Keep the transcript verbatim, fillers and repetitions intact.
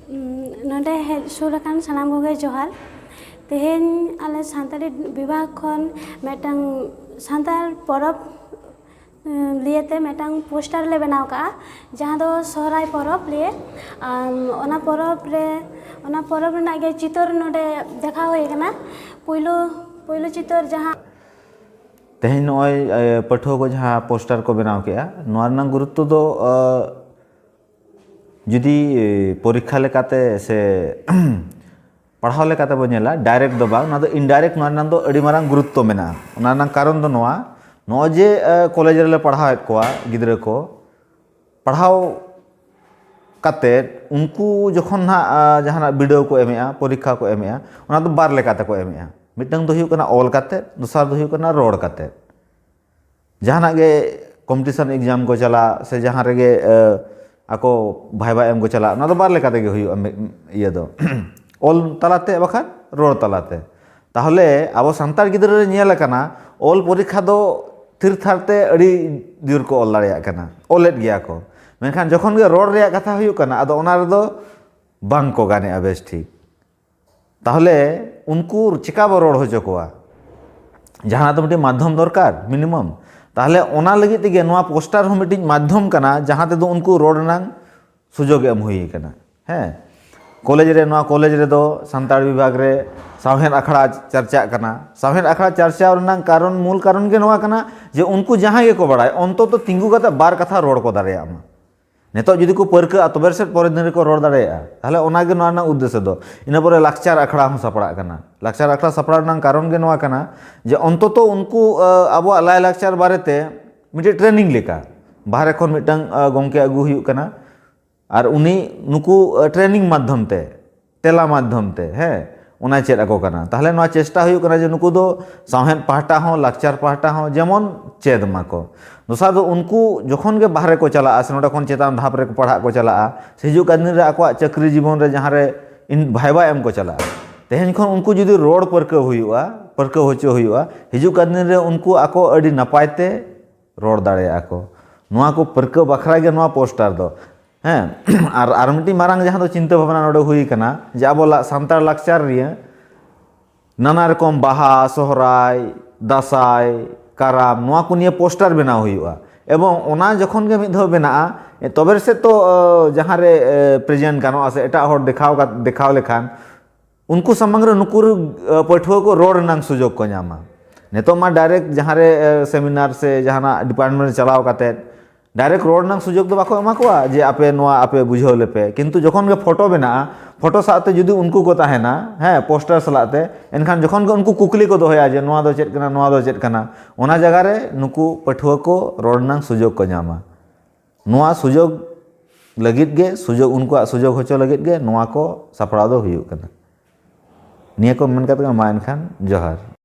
ᱱᱚᱰᱮ ᱦᱮᱡ ᱥᱩᱨ ᱟᱠᱟᱱ ᱥᱟᱱᱟᱢ ᱠᱚᱜᱮ ᱡᱚᱦᱟᱨ᱾ ᱛᱮᱦᱮᱧ ᱟᱞᱮ ᱥᱟᱱᱛᱟᱲᱤ ᱵᱤᱵᱷᱟᱜᱽ ᱠᱷᱚᱱ ᱢᱤᱫᱴᱟᱝ ᱥᱟᱱᱛᱟᱲ ᱯᱚᱨᱚᱵᱽ ᱞᱤᱭᱮᱛᱮ ᱢᱤᱫᱴᱟᱝ ᱯᱳᱥᱴᱟᱨ ᱞᱮ ᱵᱮᱱᱟᱣ ᱠᱟᱜᱼᱟ, ᱡᱟᱦᱟᱸ ᱫᱚ ᱥᱚᱦᱨᱟᱭ ᱯᱚᱨᱚᱵᱽ ᱞᱤᱭᱮ᱾ ᱚᱱᱟ ᱯᱚᱨᱚᱵᱽ ᱨᱮ, ᱚᱱᱟ ᱯᱚᱨᱚᱵᱽ ᱨᱮᱱᱟᱜ ᱜᱮ ᱪᱤᱛᱟᱹᱨ ᱱᱚᱰᱮ ᱫᱮᱠᱷᱟᱣ ᱦᱩᱭ ᱟᱠᱟᱱᱟ᱾ ᱯᱩᱭᱞᱩ ᱯᱩᱭᱞᱩ ᱪᱤᱛᱟᱹᱨ ᱡᱟᱦᱟᱸ ᱛᱮᱦᱮᱧ ᱱᱚᱜᱼᱚᱭ ᱯᱟᱹᱴᱷᱩᱣᱟᱹ ᱠᱚ ᱡᱟᱦᱟᱸ ᱯᱳᱥᱴᱟᱨ ᱠᱚ ᱵᱮᱱᱟᱣ ᱠᱮᱜᱼᱟ, ᱱᱚᱣᱟ ᱨᱮᱱᱟᱜ ᱜᱩᱨᱩᱛᱛᱚ ᱫᱚ ᱡᱩᱫᱤ ᱯᱚᱨᱤᱠᱠᱷᱟ ᱞᱮᱠᱟᱛᱮ ᱥᱮ ᱯᱟᱲᱦᱟᱣ ᱞᱮᱠᱟᱛᱮ ᱵᱚ ᱧᱮᱞᱟ, ᱰᱟᱭᱨᱮᱠᱴ ᱫᱚ ᱵᱟᱝ, ᱚᱱᱟ ᱫᱚ ᱤᱱᱰᱟᱭᱨᱮᱠᱴ ᱱᱚᱣᱟ ᱨᱮᱱᱟᱜ ᱫᱚ ᱟᱹᱰᱤ ᱢᱟᱨᱟᱝ ᱜᱩᱨᱩᱛᱛᱚ ᱢᱮᱱᱟᱜᱼᱟ᱾ ᱚᱱᱟ ᱨᱮᱱᱟᱜ ᱠᱟᱨᱚᱱ ᱫᱚ ᱱᱚᱣᱟ, ᱱᱚᱜᱼᱚᱭ ᱡᱮ ᱠᱚᱞᱮᱡᱽ ᱨᱮᱞᱮ ᱯᱟᱲᱦᱟᱣᱮᱫ ᱠᱚᱣᱟ ᱜᱤᱫᱽᱨᱟᱹ ᱠᱚ, ᱯᱟᱲᱦᱟᱣ ᱠᱟᱛᱮᱫ ᱩᱱᱠᱩ ᱡᱚᱠᱷᱚᱱ ᱱᱟᱦᱟᱜ ᱡᱟᱦᱟᱱᱟᱜ ᱵᱤᱰᱟᱹᱣ ᱠᱚ ᱮᱢᱮᱜᱼᱟ, ᱯᱚᱨᱤᱠᱠᱷᱟ ᱠᱚ ᱮᱢᱮᱜᱼᱟ, ᱚᱱᱟ ᱫᱚ ᱵᱟᱨ ᱞᱮᱠᱟ ᱛᱮᱠᱚ ᱮᱢᱮᱜᱼᱟ᱾ ᱢᱤᱫᱴᱟᱝ ᱫᱚ ᱦᱩᱭᱩᱜ ᱠᱟᱱᱟ ᱚᱞ ᱠᱟᱛᱮᱫ, ᱫᱚᱥᱟᱨ ᱫᱚ ᱦᱩᱭᱩᱜ ᱠᱟᱱᱟ ᱨᱚᱲ ᱠᱟᱛᱮᱫ᱾ ᱡᱟᱦᱟᱱᱟᱜ ᱜᱮ ᱠᱚᱢᱯᱤᱴᱤᱥᱚᱱ ᱮᱠᱡᱟᱢ ᱠᱚ ᱪᱟᱞᱟᱜ ᱥᱮ ᱡᱟᱦᱟᱸ ᱨᱮᱜᱮ ᱟᱠᱚ ᱵᱷᱟᱭᱵᱟ ᱮᱢ ᱠᱚ ᱪᱟᱞᱟᱜ, ᱚᱱᱟ ᱫᱚ ᱵᱟᱨ ᱞᱮᱠᱟ ᱛᱮᱜᱮ ᱦᱩᱭᱩᱜᱼᱟ᱾ ᱤᱭᱟᱹ ᱫᱚ ᱚᱞ ᱛᱟᱞᱟᱛᱮ ᱵᱟᱠᱷᱟᱱ ᱨᱚᱲ ᱛᱟᱞᱟᱛᱮ᱾ ᱛᱟᱦᱚᱞᱮ ᱟᱵᱚ ᱥᱟᱱᱛᱟᱲ ᱜᱤᱫᱽᱨᱟᱹ ᱨᱮ ᱧᱮᱞ ᱟᱠᱟᱱᱟ, ᱚᱞ ᱯᱚᱨᱤᱠᱠᱷᱟ ᱫᱚ ᱛᱷᱤᱨ ᱛᱷᱟᱨ ᱛᱮ ᱟᱹᱰᱤ ᱡᱳᱨ ᱠᱚ ᱚᱞ ᱫᱟᱲᱮᱭᱟᱜ ᱠᱟᱱᱟ, ᱚᱞᱮᱫ ᱜᱮᱭᱟ ᱠᱚ᱾ ᱢᱮᱱᱠᱷᱟᱱ ᱡᱚᱠᱷᱚᱱ ᱜᱮ ᱨᱚᱲ ᱨᱮᱭᱟᱜ ᱠᱟᱛᱷᱟ ᱦᱩᱭᱩᱜ ᱠᱟᱱᱟ, ᱟᱫᱚ ᱚᱱᱟ ᱨᱮᱫᱚ ᱵᱟᱝ ᱠᱚ ᱜᱟᱱᱮᱜᱼᱟ ᱵᱮᱥ ᱴᱷᱤᱠ᱾ ᱛᱟᱦᱚᱞᱮ ᱩᱱᱠᱩ ᱪᱮᱠᱟ ᱵᱚ ᱨᱚᱲ ᱦᱚᱪᱚ ᱠᱚᱣᱟ? ᱡᱟᱦᱟᱱᱟᱜ ᱫᱚ ᱢᱤᱫᱴᱤᱡ ᱢᱟᱫᱽᱫᱷᱚᱢ ᱫᱚᱨᱠᱟᱨ, ᱢᱤᱱᱤᱢᱟᱢ᱾ ᱛᱟᱦᱚᱞᱮ ᱚᱱᱟ ᱞᱟᱹᱜᱤᱫ ᱛᱮᱜᱮ ᱱᱚᱣᱟ ᱯᱳᱥᱴᱟᱨ ᱦᱚᱸ ᱢᱤᱫᱴᱤᱡ ᱢᱟᱫᱽᱫᱷᱚᱢ ᱠᱟᱱᱟ, ᱡᱟᱦᱟᱸ ᱛᱮᱫᱚ ᱩᱱᱠᱩ ᱨᱚᱲ ᱨᱮᱱᱟᱝ ᱥᱩᱡᱳᱜᱽ ᱮᱢ ᱦᱩᱭ ᱠᱟᱱᱟ᱾ ᱦᱮᱸ, ᱠᱚᱞᱮᱡᱽ ᱨᱮ, ᱱᱚᱣᱟ ᱠᱚᱞᱮᱡᱽ ᱨᱮᱫᱚ ᱥᱟᱱᱛᱟᱲ ᱵᱤᱵᱷᱟᱜᱽ ᱨᱮ ᱥᱟᱶᱦᱮᱫ ᱟᱠᱷᱲᱟ ᱪᱟᱨᱪᱟᱜ ᱠᱟᱱᱟ᱾ ᱥᱟᱶᱦᱮᱫ ᱟᱠᱷᱲᱟ ᱪᱟᱨᱪᱟᱣ ᱨᱮᱱᱟᱜ ᱠᱟᱨᱚᱱ, ᱢᱩᱞ ᱠᱟᱨᱚᱱ ᱜᱮ ᱱᱚᱣᱟ ᱠᱟᱱᱟ ᱡᱮ ᱩᱱᱠᱩ ᱡᱟᱦᱟᱸᱭ ᱜᱮᱠᱚ ᱵᱟᱲᱟᱭ, ᱚᱱᱛᱚᱛᱚ ᱛᱤᱸᱜᱩ ᱠᱟᱛᱮ ᱵᱟᱨ ᱠᱟᱛᱷᱟ ᱨᱚᱲ ᱠᱚ ᱫᱟᱲᱮᱭᱟᱜ ᱢᱟ᱾ ᱱᱤᱛᱚᱜ ᱡᱩᱫᱤ ᱠᱚ ᱯᱟᱹᱨᱠᱟᱹᱜᱼᱟ, ᱛᱚᱵᱮ ᱥᱮᱫ ᱯᱚᱨᱮᱨ ᱫᱤᱱ ᱨᱮᱠᱚ ᱨᱚᱲ ᱫᱟᱲᱮᱭᱟᱜᱼᱟ᱾ ᱛᱟᱦᱚᱞᱮ ᱚᱱᱟᱜᱮ ᱱᱚᱣᱟ ᱨᱮᱱᱟᱜ ᱩᱫᱽᱫᱮᱥᱥᱚ ᱫᱚ᱾ ᱤᱱᱟᱹ ᱯᱚᱨᱮ ᱞᱟᱠᱪᱟᱨ ᱟᱠᱷᱲᱟ ᱦᱚᱸ ᱥᱟᱯᱲᱟᱜ ᱠᱟᱱᱟ᱾ ᱞᱟᱠᱪᱟᱨ ᱟᱠᱷᱲᱟ ᱥᱟᱯᱲᱟᱣ ᱨᱮᱱᱟᱜ ᱠᱟᱨᱚᱱ ᱜᱮ ᱱᱚᱣᱟ ᱠᱟᱱᱟ ᱡᱮ ᱚᱱᱛᱚᱛᱚ ᱩᱱᱠᱩ, ᱟᱵᱚᱣᱟᱜ ᱞᱟᱭᱼᱞᱟᱠᱪᱟᱨ ᱵᱟᱨᱮᱛᱮ ᱢᱤᱫᱴᱮᱡ ᱴᱨᱮᱱᱤᱝ ᱞᱮᱠᱟ ᱵᱟᱦᱨᱮ ᱠᱷᱚᱱ ᱢᱤᱫᱴᱟᱝ ᱜᱚᱢᱠᱮ ᱟᱹᱜᱩ ᱦᱩᱭᱩᱜ ᱠᱟᱱᱟ᱾ ᱟᱨ ᱩᱱᱤ ᱱᱩᱠᱩ ᱴᱨᱮᱱᱤᱝ ᱢᱟᱫᱽᱫᱷᱚᱢ ᱛᱮ, ᱛᱮᱞᱟ ᱢᱟᱫᱽᱫᱷᱚᱢ ᱛᱮ, ᱦᱮᱸ, ᱚᱱᱟᱭ ᱪᱮᱫ ᱟᱠᱚ ᱠᱟᱱᱟ᱾ ᱛᱟᱦᱚᱞᱮ ᱱᱚᱣᱟ ᱪᱮᱥᱴᱟ ᱦᱩᱭᱩᱜ ᱠᱟᱱᱟ ᱡᱮ ᱱᱩᱠᱩ ᱫᱚ ᱥᱟᱶᱦᱮᱫ ᱯᱟᱦᱴᱟ ᱦᱚᱸ, ᱞᱟᱠᱪᱟᱨ ᱯᱟᱦᱴᱟ ᱦᱚᱸ ᱡᱮᱢᱚᱱ ᱪᱮᱫ ᱢᱟᱠᱚ᱾ ᱫᱚᱥᱟᱨ ᱫᱚ ᱩᱱᱠᱩ ᱡᱚᱠᱷᱚᱱ ᱜᱮ ᱵᱟᱦᱨᱮ ᱠᱚ ᱪᱟᱞᱟᱜᱼᱟ ᱥᱮ ᱱᱚᱸᱰᱮ ᱠᱷᱚᱱ ᱪᱮᱛᱟᱱ ᱫᱷᱟᱯ ᱨᱮ ᱯᱟᱲᱦᱟᱜ ᱠᱚ ᱪᱟᱞᱟᱜᱼᱟ, ᱥᱮ ᱦᱤᱡᱩᱜ ᱠᱟᱱ ᱫᱤᱱ ᱨᱮ ᱟᱠᱚᱣᱟᱜ ᱪᱟᱹᱠᱨᱤ ᱡᱤᱵᱚᱱ ᱨᱮ ᱡᱟᱦᱟᱸ ᱨᱮ ᱤᱱ-, ᱵᱷᱟᱭᱵᱟ ᱮᱢ ᱠᱚ ᱪᱟᱞᱟᱜᱼᱟ, ᱛᱮᱦᱮᱧ ᱠᱷᱚᱱ ᱩᱱᱠᱩ ᱡᱩᱫᱤ ᱨᱚᱲ ᱯᱟᱹᱨᱠᱟᱹᱣ ᱦᱩᱭᱩᱜᱼᱟ, ᱯᱟᱹᱨᱠᱟᱹᱣ ᱦᱚᱪᱚ ᱦᱩᱭᱩᱜᱼᱟ, ᱦᱤᱡᱩᱜ ᱠᱟᱱ ᱫᱤᱱ ᱨᱮ ᱩᱱᱠᱩ ᱟᱠᱚ ᱟᱹᱰᱤ ᱱᱟᱯᱟᱭ ᱛᱮ ᱨᱚᱲ ᱫᱟᱲᱮᱭᱟᱜᱼᱟ ᱠᱚ᱾ ᱱᱚᱣᱟ ᱠᱚ ᱯᱟᱹᱨᱠᱟᱹᱣ ᱵᱟᱠᱷᱨᱟ ᱜᱮ ᱱᱚᱣᱟ ᱯᱳᱥᱴᱟᱨ ᱫᱚ᱾ ᱦᱮᱸ᱾ ᱟᱨ ᱟᱨ ᱢᱤᱫᱴᱤᱡ ᱢᱟᱨᱟᱝ ᱡᱟᱦᱟᱸ ᱫᱚ ᱪᱤᱱᱛᱟᱹ ᱵᱷᱟᱵᱽᱱᱟ ᱱᱚᱰᱮ ᱦᱩᱭ ᱠᱟᱱᱟ, ᱡᱮ ᱟᱵᱚ ᱞᱟ- ᱥᱟᱱᱛᱟᱲ ᱞᱟᱠᱪᱟᱨ ᱨᱮᱭᱟᱜ ᱱᱟᱱᱟ ᱨᱚᱠᱚᱢ ᱵᱟᱦᱟ, ᱥᱚᱦᱨᱟᱭ, ᱫᱟᱸᱥᱟᱭ, ᱠᱟᱨᱟᱢ, ᱱᱚᱣᱟ ᱠᱚ ᱱᱤᱭᱮ ᱯᱳᱥᱴᱟᱨ ᱵᱮᱱᱟᱣ ᱦᱩᱭᱩᱜᱼᱟ᱾ ᱮᱵᱚᱝ ᱚᱱᱟ ᱡᱚᱠᱷᱚᱱ ᱜᱮ ᱢᱤᱫ ᱫᱷᱟᱣ ᱵᱮᱱᱟᱜᱼᱟ, ᱛᱚᱵᱮ ᱥᱮ ᱛᱚ ᱡᱟᱦᱟᱸ ᱨᱮ ᱯᱨᱮᱡᱮᱱᱴ ᱜᱟᱱᱚᱜᱼᱟ ᱥᱮ ᱮᱴᱟᱜ ᱦᱚᱲ ᱫᱮᱠᱷᱟᱣ ᱠᱟᱛ- ᱫᱮᱠᱷᱟᱣ ᱞᱮᱠᱷᱟᱱ ᱩᱱᱠᱩ ᱥᱟᱢᱟᱝ ᱨᱮ ᱱᱩᱠᱩ ᱯᱟᱹᱴᱷᱩᱣᱟᱹ ᱠᱚ ᱨᱚᱲ ᱨᱮᱱᱟᱜ ᱥᱩᱡᱳᱜᱽ ᱠᱚ ᱧᱟᱢᱟ᱾ ᱱᱤᱛᱚᱜ ᱢᱟ ᱰᱟᱭᱨᱮᱠᱴ ᱡᱟᱦᱟᱸ ᱨᱮ ᱥᱮᱢᱤᱱᱟᱨ ᱥᱮ ᱡᱟᱦᱟᱱᱟᱜ ᱰᱤᱯᱟᱨᱴᱢᱮᱱᱴ ᱨᱮ ᱪᱟᱞᱟᱣ ᱠᱟᱛᱮ ᱰᱟᱭᱨᱮᱠᱴ ᱨᱚᱲ ᱨᱮᱱᱟᱜ ᱥᱩᱡᱳᱜᱽ ᱫᱚ ᱵᱟᱠᱚ ᱮᱢᱟ ᱠᱚᱣᱟ ᱡᱮ ᱟᱯᱮ ᱱᱚᱣᱟ ᱟᱯᱮ ᱵᱩᱡᱷᱟᱹᱣ ᱞᱮᱯᱮ, ᱠᱤᱱᱛᱩ ᱡᱚᱠᱷᱚᱱ ᱜᱮ ᱯᱷᱳᱴᱳ ᱵᱮᱱᱟᱜᱼᱟ, ᱯᱷᱳᱴᱳ ᱥᱟᱶᱛᱮ ᱡᱩᱫᱤ ᱩᱱᱠᱩ ᱠᱚ ᱛᱟᱦᱮᱱᱟ, ᱦᱮᱸ, ᱯᱳᱥᱴᱟᱨ ᱥᱟᱞᱟᱜ ᱛᱮ, ᱮᱱᱠᱷᱟᱱ ᱡᱚᱠᱷᱚᱱ ᱜᱮ ᱩᱱᱠᱩ ᱠᱩᱠᱞᱤ ᱠᱚ ᱫᱚᱦᱚᱭᱟ ᱡᱮ ᱱᱚᱣᱟ ᱫᱚ ᱪᱮᱫ ᱠᱟᱱᱟ, ᱱᱚᱣᱟ ᱫᱚ ᱪᱮᱫ ᱠᱟᱱᱟ, ᱚᱱᱟ ᱡᱟᱭᱜᱟ ᱨᱮ ᱱᱩᱠᱩ ᱯᱟᱹᱴᱷᱩᱣᱟᱹ ᱠᱚ ᱨᱚᱲ ᱨᱮᱱᱟᱜ ᱥᱩᱡᱳᱜᱽ ᱠᱚ ᱧᱟᱢᱟ᱾ ᱱᱚᱣᱟ ᱥᱩᱡᱳᱜᱽ ᱞᱟᱹᱜᱤᱫ ᱜᱮ, ᱥᱩᱡᱳᱜᱽ, ᱩᱱᱠᱩᱣᱟᱜ ᱥᱩᱡᱳᱜᱽ ᱦᱚᱪᱚ ᱞᱟᱹᱜᱤᱫ ᱜᱮ ᱱᱚᱣᱟ ᱠᱚ ᱥᱟᱯᱲᱟᱣ ᱫᱚ ᱦᱩᱭᱩᱜ ᱠᱟᱱᱟ᱾ ᱱᱤᱭᱟᱹ ᱠᱚ ᱢᱮᱱ ᱠᱟᱛᱮ ᱜᱮ ᱢᱟ ᱮᱱᱠᱷᱟᱱ ᱡᱚᱦᱟᱨ᱾